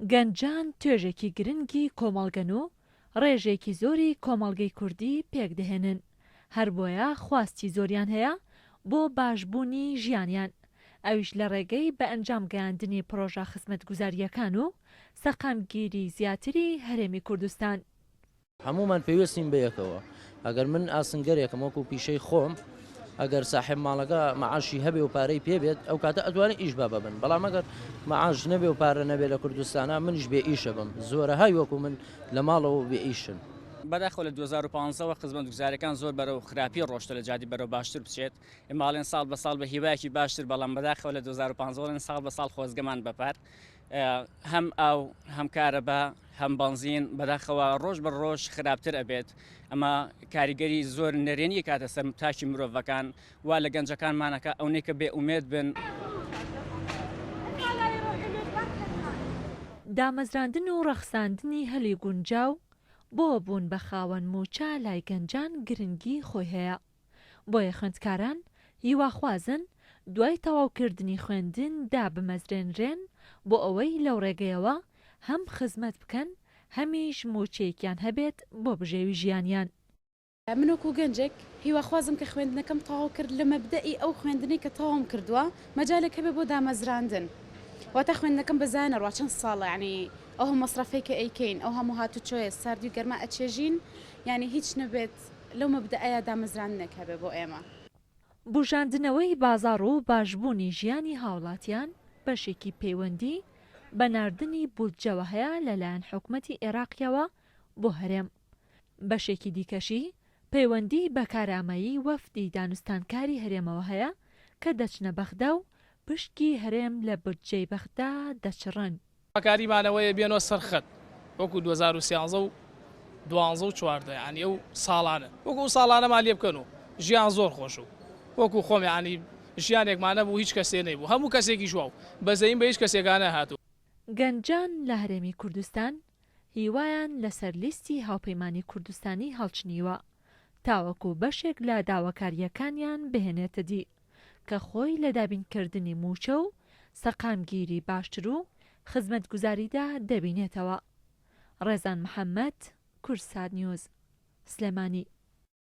گەنجان توێژێکی گرنگی کۆمەڵگەن و ڕێژەیەکی زۆری کۆمەڵگەی کوردی پێکدەهێنن، هەربۆیە خواستی زۆریان هەیە بۆ باشبوونی ژیانیان، ئەویش لە ڕێگەی بەئەنجام گەیاندنی پڕۆژە خزمەتگوزارییەکان و سەقامگیری زیاتری هەرێمی کوردستان. هەموومان پێویستین بەیەکەوە ئەگەر من ئاسنگەرێکم وەکو پیشەی خۆم ئەگەر ساحێب ماڵەکە معاشی هەبێ و پارەی پێ بێت ئەو کاتە ئەتوانێت ئیش با بە من بەڵام ئەگەر معاش نەبێ و پارە نەبێ لە کوردستانا منیش بێ ئیشە بم زۆرەهای وەکو من لە ماڵەوە بێ ئیشن. بەداخەوە لە 2015 وە خزمەتگوزاریەکان زۆر بەرەو خراپی ڕۆشتە لە جیاتی بەرەو باشتر بچێت ئێمە ئەڵێن ساڵ بە ساڵ بە هیوایەکی باشتر بەڵام بەداخەوە لە 2015 وە ساڵ بە ساڵ خۆزگەمان بەپار هەم ئاو هەم کارەبا هەم بەنزین بەداخەوە ڕۆژ بە ڕۆژ خراپتر ئەبێت ئەمە کاریگەری زۆر نەرێنی کاتە سەر تاکی مرۆڤەکان وا لە گەنجەکانمانەکە ئەونەی کە بێ ئومێد بن. دامەزراندن و ڕەخساندنی هەلی گونجاو بۆ بوون بە خاوەن مووچە لای گەنجان گرنگی خۆی هەیە. بۆیە خوێندکاران هیواخوازن دوای تەواوکردنی خوێندن دابمەزرێنرێن بۆ ئەوەی لەو ڕێگەیەوە هەم خزمەت بکەن هەمیش مووچەیەکیان هەبێت بۆ بژێوی ژیانیان. من وەکو گەنجێک هیواخوازم کە خوێندنەکەم تەواو کرد لە مەبدەئی ئەو خوێندنەی کە تەواوم کردووە مەجالێک هەبێ بۆ دامەزراندن واتە خوێندنەکەم بە زایە نەڕوا چەند ساڵە یانی ئەو هەموو مەسرەفەی کە ئەیکەین ئەو هەموو هاتوچۆیە ساردی و گەرما ئەچێژین یانی هیچ نەبێت لەو مەبدەئەیا دامەزراندنێک هەبێ بۆ ئێمە. بوژاندنەوەی بازاڕ و باشبوونی ژیانی هاوڵاتیان بەشێکی پەیوەندی بە ناردنی بودجەوە هەیە لەلایەن حکومەتی عێراقیەوە بۆ هەرێم، بەشێکی دیکەشی پەیوەندی بە کارامەیی وەفدی دانوستانکاری هەرێمەوە هەیە کە دەچنە بەغدا و پشکی هەرێم لە بودجەی بەغدا دەچڕن. هاکاریمان ئەوەیە بێنەوە سەر خەت وەکو 2013 و دوانزە و 14 یانی ئەو ساڵانە وەکو ئەو ساڵانەمان لێ بکەن و ژیان زۆر خۆش و وەکو خۆم یانی ژیانێکمان نەبوو هیچ کەسێ نەیبوو هەموو کەسێکیش وا و بەزەییم بە هیچ کەسێکا نەهاتوو. گەنجان لە هەرێمی کوردستان هیوایان لەسەر لیستی هاوپەیمانی کوردستانی هەڵچنیوە تاوەکو بەشێک لە داواکارییەکانیان بهێنێتە دی. کە خۆی لە دابینکردنی مووچە و سەقامگیری باشتر و خزمەتگوزاریدا دەبینێتەوە. ڕێزان محەمەد، کوردسات نیوز، سلێمانی.